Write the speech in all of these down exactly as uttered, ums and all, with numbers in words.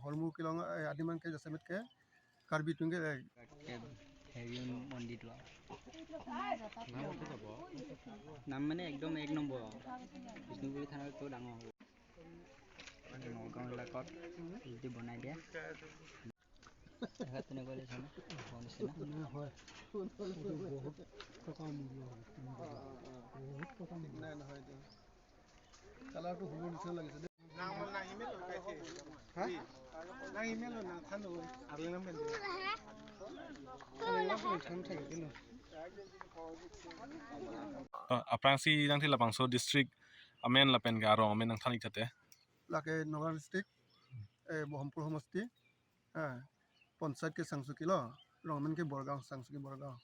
Hormu kelong, eh, adim abangke jasemet ke Karbi atum ke, eh, Ke Herion Mondit lo. Nam mane ekdom ek nombor. Bishnupur thana to dangor. Nagaon elakot যদি বনাই দিয়ে। দেখা তেনেকুৱা লাগিছে ন? বনিছে ন? হয়। বহুত টকা মূল্য হয়। বহুত টকা মূল্য। নাই, নহয় এইটো। কালাৰটো হ'বৰ নিচিনা লাগিছে দেই। হা? Nang email lo, nang than lo. Arleng nang pen. Arleng nang pen than thek kino. Oh, aphrangsi nangthi labangso district amen lapen ke arong amen nangthan ik thate. Lake Nagaon district, eh, Bohompur homosti, eh, panchayat ke Sangsuki lo, rong amen ke Borgaon, Sangsuki Borgaon.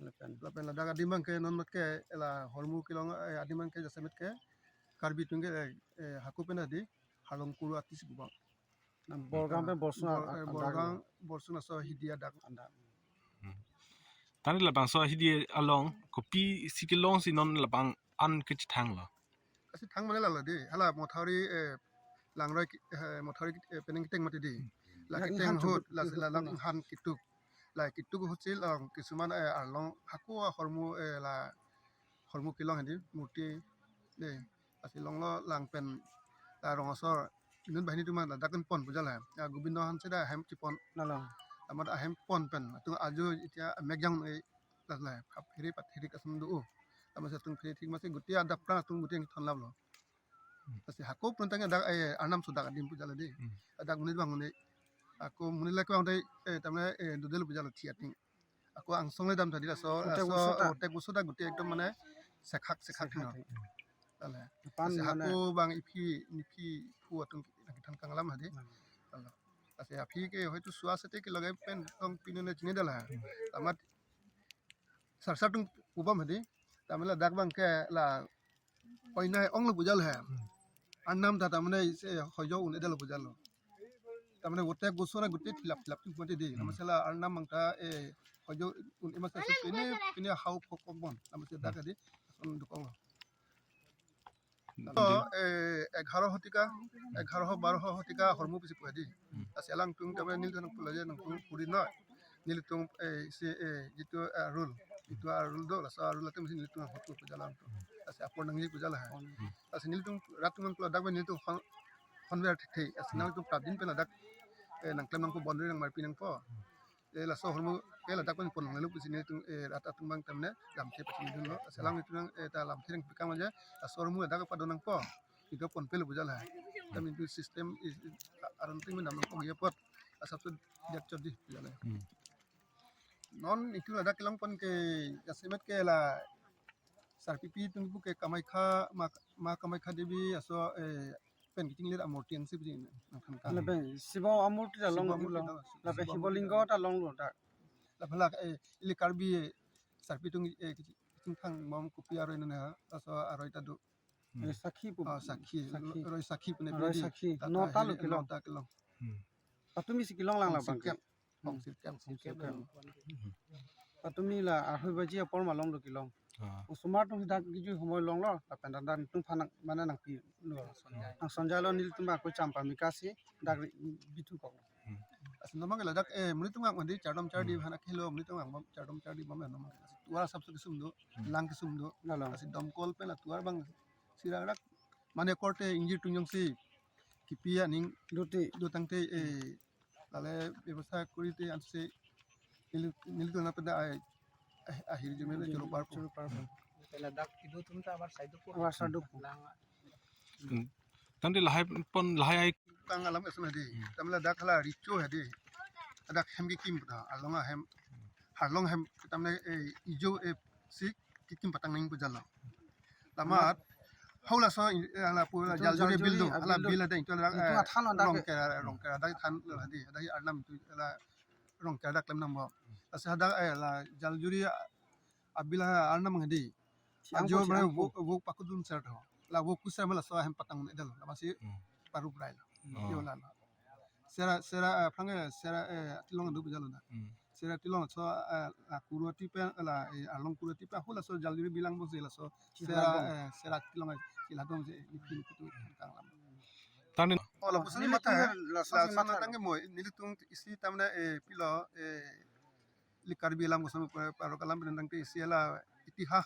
Lapen. Lapen ladak adim abangke non mat ke la Hormu kelong, eh, adim abangke jasemet ke Karbi atum ke, eh, eh, hako pen hadi Harlong Kuru Ati si pu abang. Borgaon pen Borsun Bor-, eh, adak. Borgaon, Borsun aso hidi adak. Adak. Hmm. Tangte labangso hidi along kopisi kelongsi non labang an kachethang lo. Kachethang mane lalo dei. Hala mothori, eh, langroi ki-, eh, mothori ki-, eh, penang keteng mati dei. La keteng ahut, la, la lang han kituk. La kituk ahut si lang kisuman, eh, arlong hako ahormu, eh, la hormu kelong hadi murti dei. Lasi longlo lang pen la rong asor inut banghini atum ladak pon pu jala. Ya, Gobindo Hanse da ahem chepon. Lalo. Amat ahem pon pen atum ajo itia amek jang, eh, la la phap hiri pat hiri kasam do. Amat atum hiri thik masi guti adap pra atum guti thon lap lo. Lasi hako pun tangte dak, eh, arnam sodak adim pu jala dei. Hmm. Dak monit abang monit. Ako monit lake abang dei, eh, tamne, eh, dodel pu jala thi ating. Ako angsong le dam tadi laso, otek laso boso ta. Otek boso ta guti ekdom mane sekhak sekhak. Sekhak no. Thek. Lale. Pan lasi mane hako abang iphi niphi phu atum nangkethan kanglam hadi. Hmm. Lalo. Lasi aphi ke hoitu sua sete ke lage pen tong pinu ne chine dala. Hmm. Amat sarsar atum pu abang hadi. Tamela dak abangke la oinai onglo pu jala he. Hmm. Arnam ta tamne isi hojo un-edetlo pu jala. Tamne otek boso na guti thilap thilap atum mati dei. Hmm. Amat si la arnam abang ta, eh, hojo un-e masi pine pine hau phok phok bon. Amat si dak hadi ason dukong lo. Hmm. To, eh, egharo hotika, egharo baro hotika hormu pisi pu hadi. Hmm. Lasi alangtum tamne nelitum nangpulo je nangtum puri noi. Nelitum, eh, si, eh, jitu, eh, rule. Jitu, eh, rule do, laso rule atum si nelitum hot pu jala atum. Lasi apor nangji pu jala he. Hmm. Lasi nelitum rat atum nangpulo dak pen nelitum hon-, honver thek thek. Lasi nangtum prapjin pen ladak, eh, nangklem nangpo boundary nangmarpi nangpo. Eh, laso hormu ke ladak pen pon nangnelo pusi nelitum, eh, rat atum abang tamne lamthe pachini dunlo. Lasi alangtum, eh, ta lamthe nangpi kang aja, laso hormu ladak padon nangpo. Ido pon pelo pu jala. Tam itu system is, is, aron ting menam nangpo ya pot. Asap so diak chot dei pu jala. Hmm. Non itu ladak kelong pon ke jasemet ke la sarpipi atum pu ke Kamakhya, Ma, Ma Kamakhya Devi aso, eh, pen kechinglir amurti ansi pu nangthan kang. Lapen Shiva amurti ta long Shiva lo. Amurti ta, lapen Shiva Shiva amurti lingga ta. Ta longlo dak. Lapen la, eh, ili Karbi, eh, sarpi atum, eh, keching, kechingthang bom kopi aroi nane ha, laso aroi ta do. Hmm. Eh, sakhi pu. Ah, sakhi. Sakhi. Roi sakhi pu ne Roi pidi. Sakhi. Tata nota lo heri kelong. Nota kelong. Hmm. Patumi si kelong lang la bang ke. Sirkep. Hmm. Sirkep. Sirkep. Hmm. Patumi la arhoi baji apor malong do kelong. Ah. Osomar atum si dak kejui homoi longlo, lapen dak nangtum aphan nang, mane nangpi lo. Sonjai. Nang sonjai lo nelitum ako Champa Mika si dak ri-, bithu kok. Hmm. Lasi non abang ke ladak, eh, monit atum abang mandi chardom chardi Hmm. aphan akhelo, monit atum abang chardom chardi bom non abang. Tovar asap so kesung do, Hmm. lang kesung do. Lalo. Lasi domkol pen la tovar abang sira rak mane korte ingjir tunjong si kipi aning Duti. Do tangte, eh, lale bebosta kori te ansi neli, nelitum na peda ai, eh, ahir jumelo Jum-, choro parpo. Choro parpo. Pela dak idu tum ta abar saidu po. Abar saidu po. Lang. Hmm. Tangte lahai pon lahai ai. Kang alam esun hadi. Hmm. Tamela dak hala richo hadi. Dak hem kekim ta. Arlong ahem. Arlong hem tamne, eh, ijo, eh, si kekim patang nang pu jala. Lamat, hau laso, eh, hala pu Itu jaljuri jaljuri, bill do, ah, hala bill do. Bill ada itu adalah, Itu eh, athan ada rong ke. Kera, rong kera ada than lo hadi, ada arnam itu adalah rong kera ada klem nang bo. Lasi ada, eh, la jaljuri, ah, bill ha arnam hadi. Siang Ajo ko, mane siang ko. Wo, wo pakudun ser tho. La wo kusar mala so hem patang edal, la masi Hmm. paru prai lo. Hmm. Yo la la. Sera, sera, eh, phrang, eh, sera, eh, tilong do bijalo na. Hmm. Sera tilong so, eh, la kuru ati pen, la, eh, arlong kuru ati pen, hula so jaljuri bilang bo se la so. Sera, Sera dong. Eh, sera tilong, eh, sera dong se, ni pin kutu kang lam. Tangte Oh, lapuson nelitum matha, lason lason matha tangke lo. Mo, nelitum isi tamne, eh, pilo, eh, ili Karbi alam koson pa-, parok alam pen tangte isi la itihas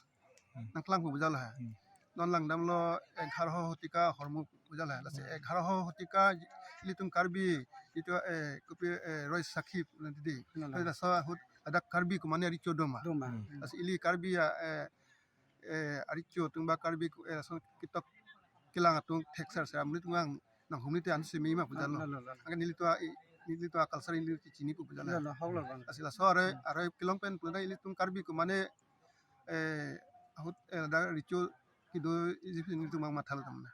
Hmm. nangklang pu bujal ha. Hmm. Non langdamlo egharo hotika hormu bujal ha. Lasi Hmm. egharo hotika ilitum Karbi itu, eh, kopi, eh, roi sakhi nanti di. Nala. Laso ahut ladak Karbi komane arecho doma. Doma. Hmm. Lasi ili Karbi ya, eh, eh, arecho atum ba Karbi ku, eh, lason ketok kelang atum thekser ser amonit atum nanghumri te an semi ma pujal lo. Lo, lo, lo. Anke nelitum a, i-, nelitum a culture nelitum chini pu pujal lo. Lo, lo, hok lo bang. Lasi laso are, are kelong pen puna ilitum Karbi komane, eh, ahut, eh, ladak arecho kedo isi nelitum bang matha lo tamna.